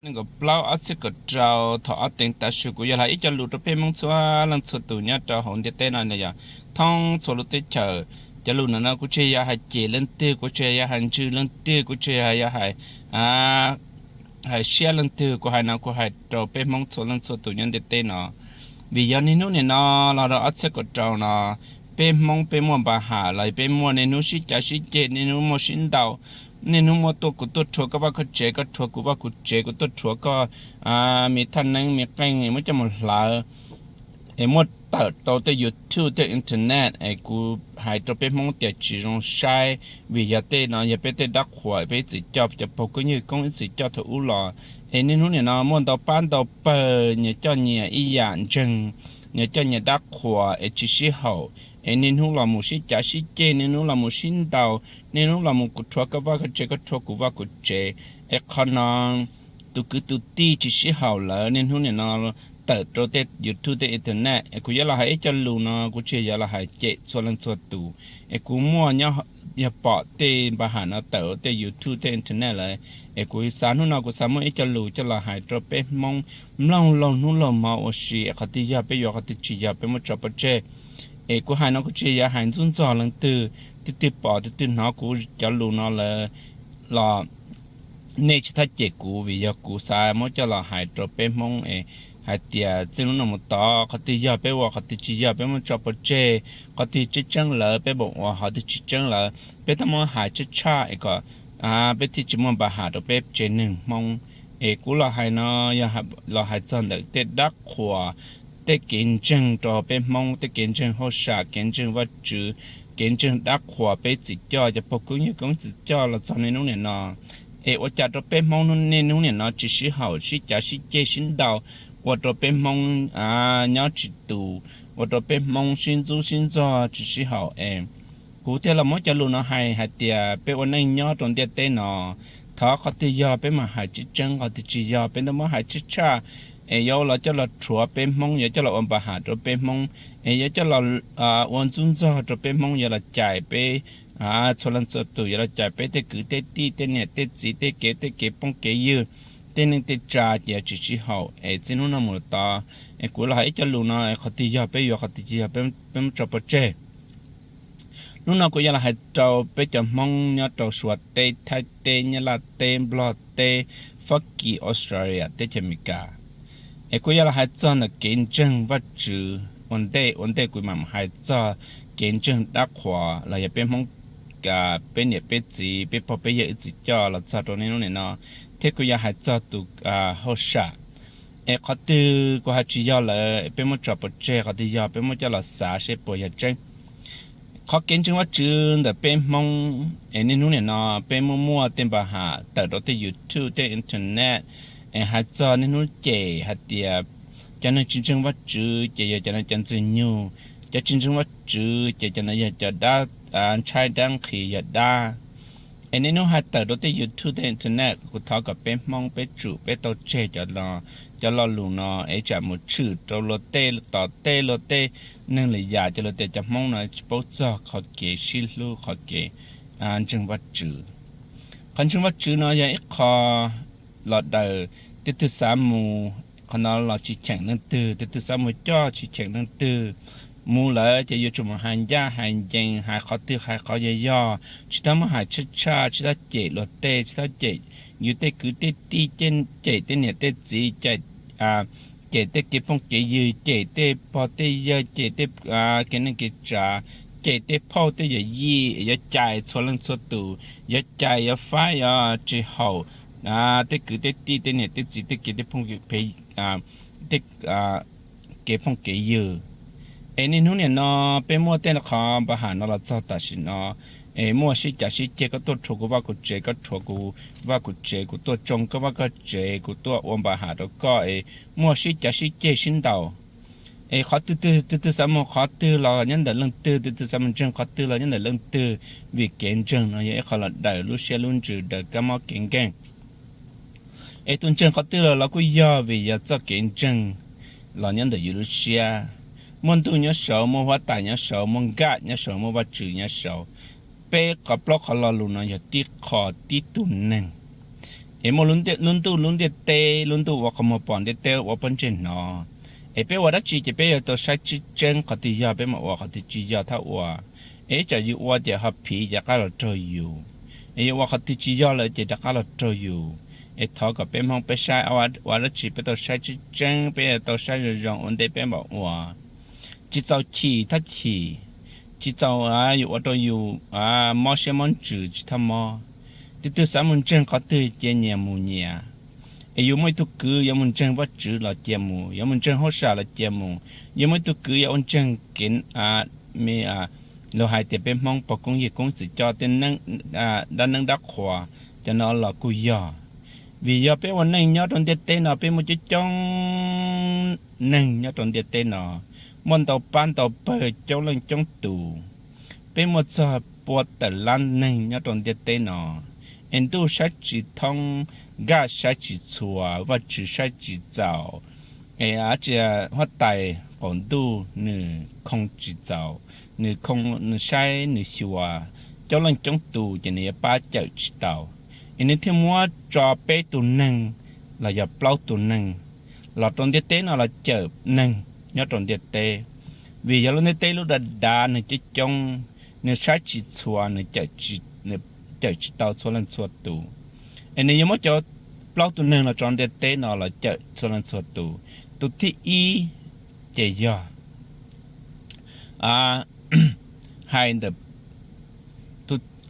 nees nkaum plaub ob txhiab kaum rau, thaum ob teev tav su kuv yuav hais ib co lus rau peb Hmoob txhua leej txhua tus nyob rau hauv ntiaj teb no yog thoob txhua lub teb chaws. Cov lus no no kuv tsis yog hais cem leej twg, kuv tsis yog hais ntsws leej twg, kuv tsis yog hais hais siab leej twg, kuv hais no kuv hais rau peb Hmoob txhua leej txhua tus nyob ntiaj teb no. Vim yog niaj hnub nim no los rau ob txhiab kaum rau no, peb Hmoob peb muaj npa ham los peb muaj niaj hnub sib cav sib ceg, niaj hnub muaj sib ntaus, niaj hnub muaj tuaj kuv tuaj rhuav koj vaj koj tsev, koj rhuav kuv vaj kuv tsev, kuv tuaj rhuav koj me thaj neeb me qeej muab coj mus hlawv, es muaj tawm rau tej YouTube tej internet. Es kuv hais rau peb Hmoob tias tsis zoo saib, vim yog tej no yog peb tej dab qhuas peb ib txwm coj, cov pog koob yawg koob ib txwm coj thaum ub los. Es niaj hnub nim no muaj ntau pab ntau pawg nyias coj nyias ib yam ntseeg, nyias coj nyias dab qhuas es tsis sib haum, es niaj hnub los mus sib cav sib ceg, niaj hnub los mus sib ntaus, niaj hnub los mus kuv rhuav koj vaj koj tsev, koj rhuav kuv vaj kuv tsev. Es qhov no tus kwv tus tij tsis sib haum lawm, niaj hnub nim no tawm rau tej YouTube tej internet. Es kuv yuav los hais ib co lus no kuv tsis yog los hais cem txhua leej txhua tus, es kuv muaj nyob, yog pom tej npa ham no tawm tej YouTube tej internet lawm, es kuv xav hnub no kuv xav muaj ib co lus coj los hais rau peb Hmoob mloog laug hnub laug hmo ua si, es qhov twg yog peb yuav, qhov twg tsis yog peb muab tso pov tseg. Es kuv hais no kuv tsis yog hais ntxub ntxog leej twg, tus twg pom tus twg hnov kuv cov lus no lawm los nej tsis txhob cem kuv, vim yog kuv xav muab coj los hais rau peb Hmoob es hais tias txij hnub no mus tod qhov twg yog peb ua, qhov twg tsis yog peb muab tso pov tseg, qhov twg tseeb tseeb lawm peb mam ua, qhov twg tsis tseeb lawm peb tau muab hais tshaj tshaj es kom peb thiaj tsis muaj npa ham rau peb tsev neeg Hmoob. Es kuv los hais no yog los hais txog ntawm tej dab qhuas, tej kev ntseeg rau peb Hmoob, tej kev ntseeg hauj sam, kev ntseeg Vajtswv, kev ntseeg dab qhuas peb txwm coj, cov pog koob yawg koob txwm coj los txog niaj hnub nim no. Es ua cas rau peb Hmoob niaj hnub nim no tsis sib haum, sib cav sib ceg sib ntaus, ua rau peb Hmoob nyob tsis tus, ua rau peb Hmoob sib ntxub sib ntxog tsis sib haum es kuv thiaj los muab cov lus no hais hais tias peb ua neej nyob rau ntiaj teb no, thov qhov twg yog peb mam hais tseeb tseeb, qhov twg tsis yog peb ntau muab hais tshaj tshaj, es yuav los coj los rhuav peb Hmoob, yuav coj los ua npa ham rau peb Hmoob, es yuav coj los ua ntxub ntxog rau peb Hmoob, yuav los cais peb txhua leej txhua tus, yuav los cais peb tej kwv tej tij, tej niam tej txiv, tej kev tej kev phooj kev ywg, tej neej tej tsa ces tsis sib haum. Es txij hnub no mus tod es kuv los hais ib co lus no, qhov twg yog peb yuav, qhov twg tsis yog peb muab tso pov tseg. Hnub no kuv yuav los hais rau peb cov Hmoob nyob rau Suav teb, Thaib teb, Nyab Laj teb, Nplog teb, Fab Kis, Australia, teb chaws Amelikas. Es kuv yuav los hais txog ntawm kev ntseeg Vajtswv ua ntej, ua ntej kuv mam hais txog kev ntseeg dab qhuas los yog peb Hmoob, peb niam peb txiv, peb pog peb yawg ib txwm coj los txog rau niaj hnub nim no, thiab kuv yuav hais txog tus hauj sam. Es qhov twg kuv hais tsis yog lawm peb muab tso pov tseg, qhov twg yog peb muab coj los xav seb puas yog tseeb. Qhov kev ntseeg Vajtswv ntawm peb Hmoob es niaj hnub nim no peb muaj muaj tej npa ham tawm rau tej YouTube tej internet, es hais txog niaj hnub cem hais tias cov neeg tsis ntseeg Vajtswv ces yog cov neeg cov ntxwg nyoog, cov tsis ntseeg Vajtswv ces cov no yog cov dab, ntshai dab nqhis yog dab. Es niaj hnub hais tawm rau tej YouTube tej internet, kuv thov kom peb Hmoob peb tsum peb tau tseg cov, cov lo lus no es tsam mus tshwm rau luag tej tom tej luag tej neeg lwm yam ces luag tias cov Hmoob no tsis paub txog qhov kev sib hlub, qhov kev ntseeg Vajtswv. Qhov ntseeg Vajtswv no yog ib qho los daws, tus twg xav mus qhov no los tsis cheem leej twg, tus twg xav mus coj tsis cheem leej twg. Mus lawm ces yuav tsum mus hais ncaj hais ncees, hais qhov twg hais qhov yog yog, tsis txhob muab hais tshaj tshaj, tsis txhob cem luag tej, tsis txhob cem yus tej kwv tej tij, cem tej niam tej txiv, cem tej kev phooj kev ywg, cem tej pog tej yawg, cem tej kev neej kev tsav, cem tej phauj tej yawm yij, yuav cais txhua leej txhua tus, yuav cais yuav faib yuav tsis haum tej kwv tej tij tej niam tej txiv tej kev tej phooj tej kev phooj kev ywg. Es niaj hnub nim no peb muaj tej qhov npa ham no los txog tam sim no, es muaj sib cav sib ceg, koj tuaj rhuav kuv vaj kuv tsev, koj rhuav kuv vaj kuv tsev, kuv tuaj tsoo koj vaj koj tsev, kuv tuaj ua npa ham rau koj, es muaj sib cav sib ceg sib ntaus. Es qhov twg twg twg xav mus qhov twg los nyob ntawm leej twg, twg twg xav mus ntseeg qhov twg los nyob ntawm leej twg, vim kev ntseeg no yog ib qho los daws lub siab lub ntsws, daws kab mob kev nkeeg. Es tus ntseeg qhov twg los los kuj yog vim yog txoj kev ntseeg los nyob ntawm yus lub siab. Muaj ntuj nyob saud, muaj huab tais nyob saud, muaj nkaj nyob saud, muaj Vajtswv nyob saud. Peb qhov plaub qhov lo lus no yog tib qho tib tug neeg. Es muaj lub ntuj lub ntiaj teb, lub ntuj ua qhov muag pom, ntiaj teb ua pob ntseg hnov. Es peb ua dab tsi ces peb yuav tau saib tseeb tseeb qhov twg yog peb mam ua, qhov twg tsis yog txhob ua. Es ib tsam yus ua ces ho phiv ces rov qab los raug yus. Es yuav ua qhov twg tsis yog lawm ces rov qab los raug yus. Es thov kom peb Hmoob peb saib ua dab tsi peb tau saib tseeb tseeb, peb tau saib zoo zoo ua ntej peb mam ua. Tsis txaus chim txhob chim, tsis txaus yus ua rau yus mob siab mob ntsws tsis txhob mob. Tus twg xav mus ntseeg qhov twg cia nyias mus nyias. Es yus muaj ib tug kwv yuav mus ntseeg Vajtswv los cia mus, yuav mus ntseeg hauj sam los cia mus, yus muaj ib tug kwv yuav ua ntseeg kev, luag hais tias peb Hmoob pog koob yawg koob txiv coj tej dab neeb dab qhuas, cov no los kuj yog. Vim yog peb ua neej nyob rau ntiaj teb no peb muaj coob coob neeg nyob rau ntiaj teb no, muaj ntau pab ntau pawg coob leej coob tus. Peb muaj txog pua tawm lab neeg nyob rau ntiaj teb no, es ntuj saib tsis thoob, nkaj saib tsis txhua, Vajtswv saib tsis txaus. Es huab tais qaum ntuj nws khoo tsis txaus, nws khoo, nws saib nws xyuas coob leej coob tus ces nws yuav pab cawm tsis tau. Es nws thiaj muab tso peb tus neeg los yog plaub tus neeg los rau ntiaj teb no los cawm neeg nyob rau ntiaj teb. Vim yog lub ntiaj teb lub dav dav nws coob coob, nws saib tsis txhua, nws cawm tsis tau txhua leej txhua tus. Es nws yuav muab cov plaub tus neeg los tso ntiaj teb no los cawm txhua leej txhua tus. Tus thib ib ces yog hais ntawm,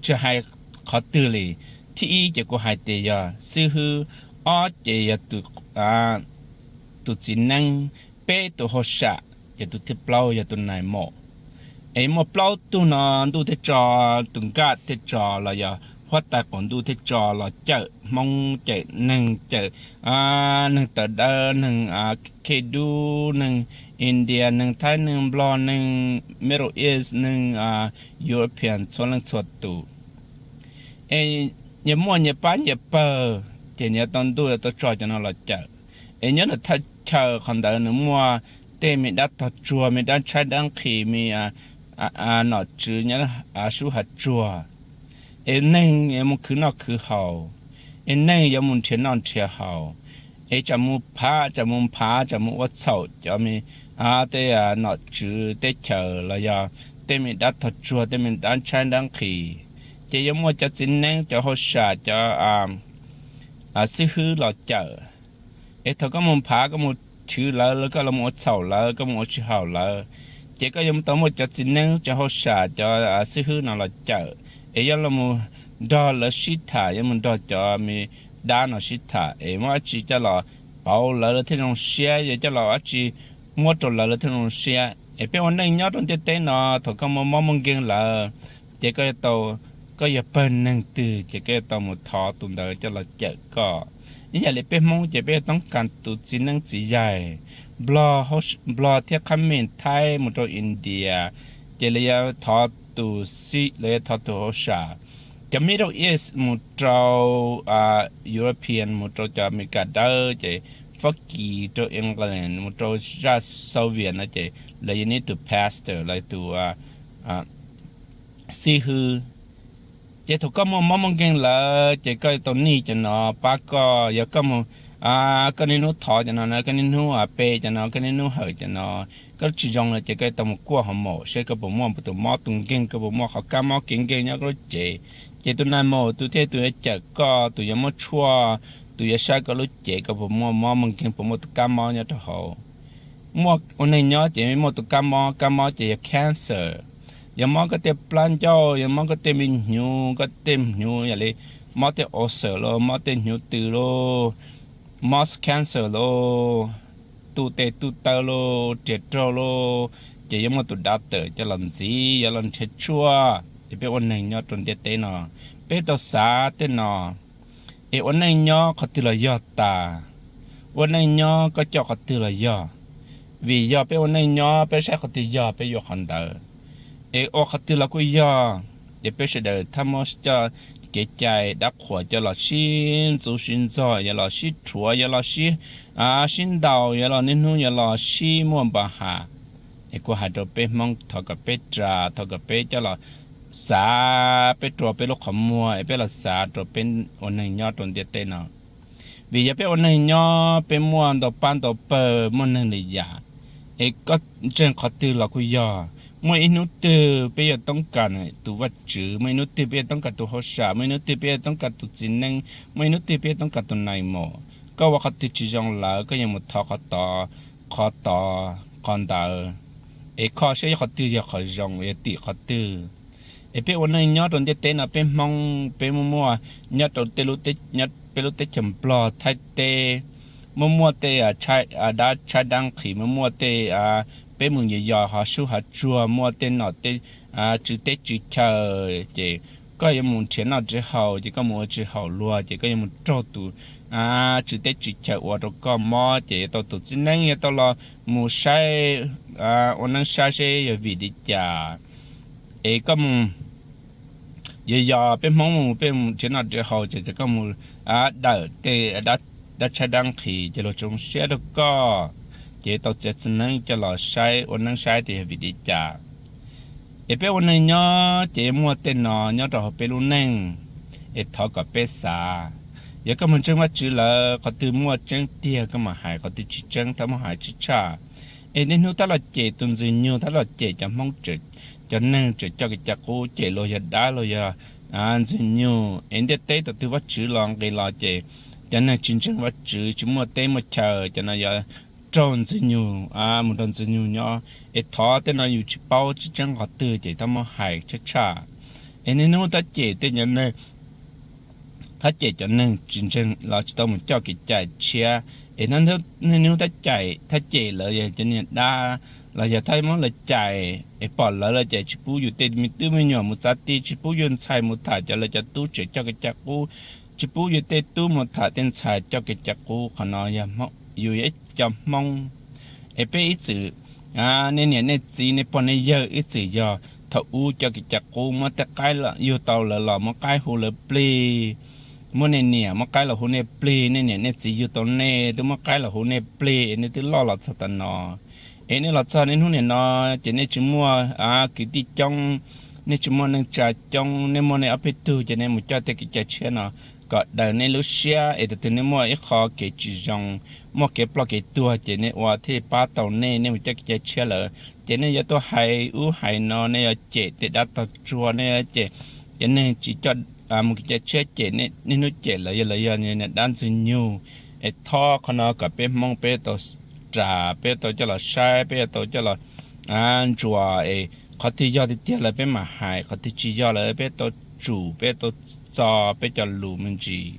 tsis hais qhov twg li. Thib ib ces kuv hais tias yog xib hwb, ob ces yog tus txiv neeb, peb tus hauj sam, ces tus thib plaub yog tus nais maum. Es muaj plaub tug no ntuj thiaj tso, tus nkaj thiaj tso los yog huab tais qaum ntuj thiaj tso los cawm Hmoob, cawm neeg, cawm neeg tawv dawb, neeg Khej dub, neeg India, neeg Thaib, neeg Nplog, neeg Middle East, neeg European, txhua leej txhua tus. Es nyias muaj nyias pab nyias pawg, ces nyias tau ntuj yuav tau tso cov no los cawm. Es nyob ntawm thaj chaw qhov ntawd nws muaj tej me dab tog tsuag, me dab tshaib dab nqhis, me nom tswv nyob sub hav tsuag. Es neeg yuav mus khwv noj khwv haus, es neeg yuav mus nrhiav noj nrhiav haus. Es tsam mus phav, tsam mus phav, tsam mus ua txhaum cov me tej nom tswv teb chaws los yog tej me dab tog tsuag, tej me dab tshaib dab nqhis, ces yuav muaj cov txiv neeb, cov hauj sam, cov xib hwb los cawm. Es thaum koj mus phav, koj mus chwv lawv, koj los mus ua txhaum lawv, koj mus ua tsis haum lawv, ces koj yuav tau muaj cov txiv neeb, cov hauj sam, cov xib hwb no los cawm. Es yuav los mus nrog lawv sib tham, yuav mus nrog cov me dab no sib tham, es muab dab tsi coj los pauv lawv, lawv thiaj zoo siab, yuav coj los dab tsi muab rau lawv, lawv thiaj zoo siab. Es peb ua neej nyob rau ntiaj teb no, thaum koj muaj mob muaj nkeeg lawm, ces koj yuav tau, koj yog pawg neeg twg ces koj yuav tau mus thov tus ntawd coj los cawm koj. Ib yam li peb Hmoob ces peb yuav toob kas tus txiv neeb txiv yaig. Nplog thiab Qhab Mem Thaib mus rau India, ces lawv yuav thov tus xib, lawv yuav thov tus hauj sam. Cov Middle East mus rau European, mus rau cov Amelikas dawb, ces Fab Kis rau England, mus rau zaj Soviet no ces lawv yuav need tus pastor, lawv tus xib hwb. Ces thaum koj muaj mob muaj nkeeg lawm ces koj yuav tau need cov no pab koj. Yog koj mus, koj niaj hnub thov cov no na, koj niaj hnub pe cov no, koj niaj hnub hawm cov no, koj tsis zoo lawm ces koj yuav tau mus kuaj hauv maum seb koj puas muaj tus mob tus nkeeg, koj puas muaj qhov kab mob kev nkeeg nyob koj lub cev. Ces tus nais maum tus thiaj tus yuav cawm koj, tus yuav muab tshuaj, tus yuav saib koj lub cev koj puas muaj mob muaj nkeeg, puas muaj tus kab mob nyob rau hauv. Muaj ua neeg nyob ces muaj tus kab mob, kab mob ces yog cancer. Yog mob koj tej plab ncauj, yog mob koj tej me hnyuv, koj tej hnyuv yam li mob tej ulcer los, mob tej hnyuv tws los, mob cancer los, tu tes tu taw los, riam raug los, ces yuav muaj tus doctor coj los ntxiv, yuav los nrhiav tshuaj. Ces peb ua neeg nyob rau ntiaj teb no, peb tau xav tej no. Es ua neej nyob qhov twg los yog tas, ua neej nyob koj coj qhov twg los yog. Vim yog peb ua neej nyob peb saib qhov twg yog peb yuav qhov ntawd. Es ua qhov twg los kuj yog, ces peb sawv daws thab muab coj kev cai dab qhuas coj los sib ntxub sib ntxog, yuav los sib rhuav, yuav los sib, sib ntaus, yuav los niaj hnub yuav los sib muaj npa has. Es kuv hais rau peb Hmoob thov kom peb ras, thov kom peb coj los xav peb rua peb lub qhov muag, es peb los xav rau peb ua neeg nyob rau ntiaj teb no. Vim yog peb ua neeg nyob peb muaj ntau pab ntau pawg, muaj neeg li yam, es koj ntseeg qhov twg los kuj yog. Muaj ib hnub twg peb yuav toob kas tus Vajtswv, muaj ib hnub twg peb yuav toob kas tus hauj sam, muaj ib hnub twg peb yuav toob kas tus txiv neeb, muaj ib hnub twg peb yuav toob kas tus nais maum. Koj ua qhov twg tsis zoo lawm koj yuav mus thov qhov tod, qhov tod, qhov ntawd, es kho saib qhov twg yog qhov zoo, yog tim qhov twg. Es peb ua neej nyob rau ntiaj teb no peb Hmoob peb muaj muaj nyob rau tej lub, peb lub teb chaws Nplog, Thaib teb, muaj muaj tej dab tshaib dab nqhis, muaj muaj tej, peb mus yos yos hov sub hov tsuag, muaj tej nom tej tswv teb tswv chaw, ces koj yuav mus nrhiav noj nrhiav haus ces koj mus ua tsis haum luag ces koj yuav mus raug tus tswv teb tswv chaw ua rau koj mob ces yuav tau tus txiv neeb yuav tau los mus saib, ua neeb saib seb yog vim li cas. Es koj mus yos yos, peb Hmoob mus peb mus nrhiav noj nrhiav haus ces koj mus dawm tej dab tshaib dab nqhis ces luag tsis zoo siab rau koj, ces tau txiv neeb coj los saib ua neeb saib tias yog vim li cas. Es peb ua neej nyob ces muaj tej no nyob rau hauv peb lub neej, es thov kom peb xav. Yog koj mus ntseeg Vajtswv lawm qhov twg muaj tseeb tiag koj mam hais, qhov twg tsis tseeb txhob muab hais tshwj tshaj. Es niaj hnub tab los cem tus Ntxwg Nyug, tab los cem cov Hmoob, cov neeg tseem coj kev cai qub, cem luag yog dab luag yog Ntxwg Nyug. Es ntiaj teb thaum twg Vajtswv los nqis los ces cov neeg tsis ntseeg Vajtswv tsis muaj teb muaj chaw, cov no yuav raug Ntxwg Nyug, mus nrog Ntxwg Nyug nyob. Es thov tej no yus tsis paub tsis tseeb qhov twg ces txhob muab hais tshwj tshaj. Es niaj hnub tab cem tej, thab cem cov neeg tsis ntseeg los tsis tau mus coj kev cai tshiab. Es niaj hnub thab cem lawv yog cov niag dab los yog thab muab lawv cais, es pom lawv lawv cais tsis pub yus tej me tub me nyuam mus txav ti, tsis pub yus ntxhais mus tham cov lawv cov tub tseem coj kev cai qub, tsis pub yus tej tub mus tham tej ntxhais coj kev cai qub. Qhov no yog yus yog ib co Hmoob. Es peb ib txwm, nej niam nej txiv nej pog nej yawg ib txwm yog thaum ub coj kev cai qub, muab tej qaib yug tau lawv los muab qaib hu lawv plig, muab nej niam muab qaib los hu nej plig, nej niam nej txiv yug tau nej twb muab qaib los hu nej plig, nej twb loj los txog tam no. Es nej los txog niaj hnub nim no ces nej tsis muaj kwv tij coob, nej tsis muaj neej tsa coob, nej muaj nej ob peb tug ces nej mus coj tej kev cai tshiab no kom daws nej lub siab, es tus twg nej muaj ib qho kev tsis zoo, muaj kev ploj kev tuag ces nej ua thiaj pab tau nej, nej mus coj kev cai tshiab lawm ces nej yuav tuaj hais ub hais no, nej yuav cem tej dab tog tsuag, nej yuav cem cov neeg tsis coj mus kev cai tshiab, cem niaj hnub cem lawv yog lawv yog dab Ntxwg Nyug. Es thov qhov no kom peb Hmoob peb tau ras, peb tau coj los saib, peb yuav tau coj los ntsuas, es qhov twg yog tiag tiag lawm peb mam hais, qhov twg tsis yog lawm peb tau tsum, peb tau txo peb cov lus me ntsis.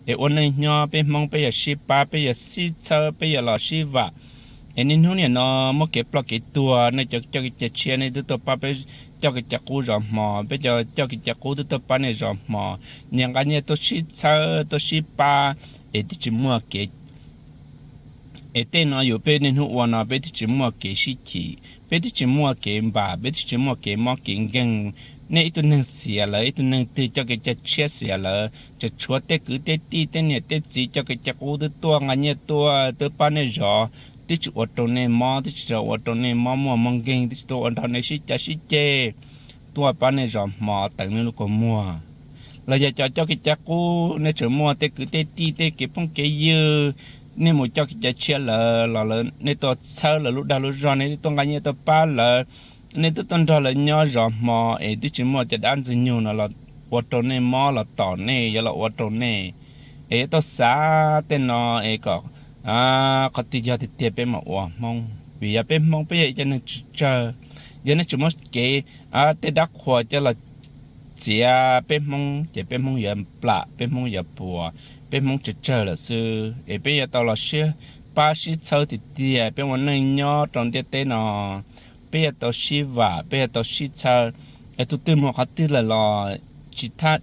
Es ua neej nyob peb Hmoob peb yog sib pab, peb yog sib txhawb, peb yog los sib vam. Es niaj hnub nim no muaj kev ploj kev tuag, nej cov coj kev cai tshiab nej twb tuaj pab peb coj kev cai qub zov hmo, peb cov coj kev cai qub twb tuaj pab nej zov hmo. Nyias nqa nyias tuaj sib txhawb tuaj sib pab, es twb tsis muaj kev, es tej no yus peb niaj hnub ua no peb twb tsis muaj kev sib chim, peb twb tsis muaj kev npam, peb twb tsis muaj kev mob kev nkeeg. Nej ib tug neeg xiam lawm, ib tug neeg twg coj kev cai tshiab xiam lawm, tseem tshuav tej kwv tej tij tej niam tej txiv coj kev cai qub twb tuaj nqa nyiaj tuaj twb pab nej zov, twb tsis ua rau nej mob, twb tsis ua rau nej mob muaj mob nkeeg, twb tsis tuaj ua nrog nej sib cav sib ceg, tuaj pab nej zov hmo teev nej lub kua muag. Los yog cov coj kev cai qub nej tseem muaj tej kwv tej tij tej kev phooj kev ywg, nej mus coj kev cai tshiab lawm los lawv, nej tuaj txhawb lawv lub dag lub zog, nej twb tuaj nqa nyiaj tuaj pab lawv, nej twb tuaj nrog lawv nyob zov hmo, es twb tsis muaj cov dab Ntxwg Nyug no los ua rau nej mob los tom nej, yuav los ua rau nej. Es yuav tau xav tej no, es kom qhov twg yog tiag tiag peb mam ua Hmoob, vim yog peb Hmoob peb yog ib co neeg tsawg tsawg. Yog nej tseem muab kev, tej dab qhuas coj los txiav peb Hmoob ces peb Hmoob yuav nplam, peb Hmoob yuav puas, peb Hmoob tsawg tsawg lawm xwb. Es peb yuav tau los sib pab sib txhawb tiag tiag, peb ua neej nyob rau ntiaj teb no, peb yuav tau sib vam, peb yuav tau sib txhawb. Es tus twg mus qhov twg lawm los tsis thab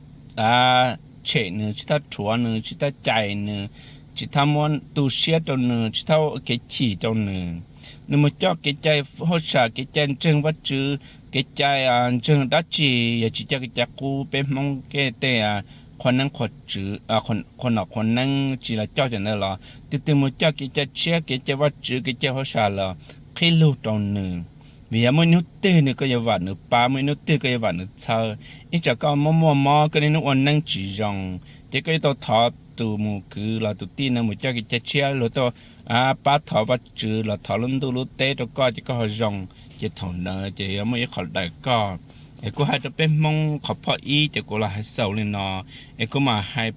tshem nws, tsis thab rhuav nws, tsis thab cais nws, tsis thab muab tu siab rau nws, tsis thab ua kev chim rau nws. Nws mus coj kev cai hauj sam, kev cai ntseeg Vajtswv, kev cai ntseeg dab tsi, yog tsis coj kev cai qub, peb Hmoob kev tej qhua neeb qhua tswv, qhua nom qhua neeb tsis los coj cov ntawd los, tus twg mus coj kev cai tshiab, kev cai Vajtswv, kev cai hauj sam los qhib lug rau nws. Vim yog muaj ib hnub twg nws koj yuav vam nws pab, muaj ib hnub twg koj yuav vam nws txhawb. Ib tsam koj muaj muaj mob, koj niaj hnub ua neeb tsis zoo, ces koj yuav tau thov tus mus kwv los tus tij no mus coj kev cai tshiab, luag tuaj pab thov Vajtswv los thov lub ntuj lub teb rau koj ces koj ho zoo, ces thaum ntawd ces yuav muaj ib qhov daws koj. Es kuv hais rau peb Hmoob qhov phoj ib ces kuv los hais xaus li no, es kuv mam hais